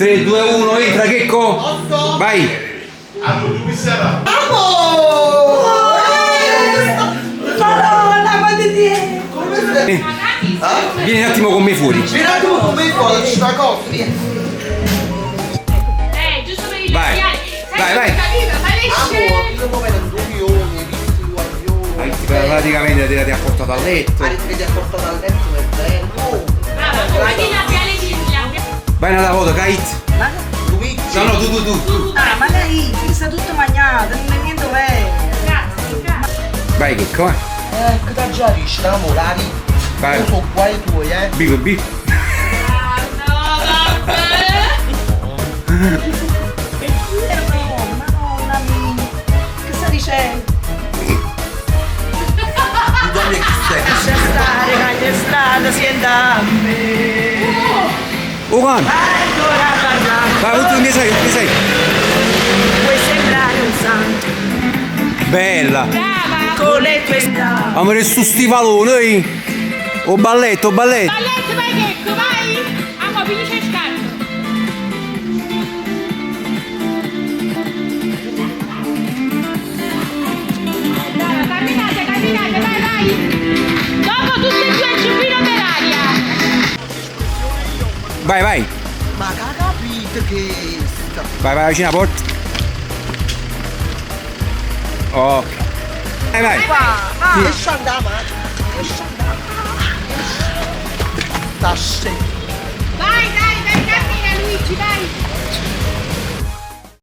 3, 2, 1, entra Checco! Vai! Madonna, quanto tieni! Vieni un attimo con me fuori. Vieni un attimo con me fuori, c'è una cosa, vieni. Giusto per gli Vai. occhiali. Sai Vai, vai. Capito, fai le scene. Amore, io mo vedo due milioni, visti guaglioni. Praticamente ti ha portato a letto. Ah, che ti ha portato a letto è bello. Brava, come di labiale di labiale. Vai una foto, Kate. Luigi. No, no, tu, tu, tu. tu. Ah, ma lei ti sta tutto magnato, non è niente vero. Grazie, grazie. Vai Checco, eh. Che t'ha già visto, amore, la vita. Vai. Io sono guai tuoi, eh. Bico, bico. Ah, no, vabbè. Madonna mia, che sta dicendo? Dammi chi sei. Lascia stare, caglia strada, si a me. Oh, guarda. Ancora parlare, Vai, tu che sei, che sei? puoi sembrare un santo. Bella. Brava. Con le tue strade. Amore su stivalone, eh. O balletto, o balletto. Balletto, vai Checco, vai. Amo, finisce il scatto. Brava, camminate, camminate, vai, vai. Dopo tutte e due il giubbino per aria. Vai, vai. Ma che ha capito che sta? Vai, vai vicino alla porta. Ok. Vai, vai. Lascia andare, ma. Lascia andare. Sta scendendo. Vai, dai, dai, cammina Luigi, vai.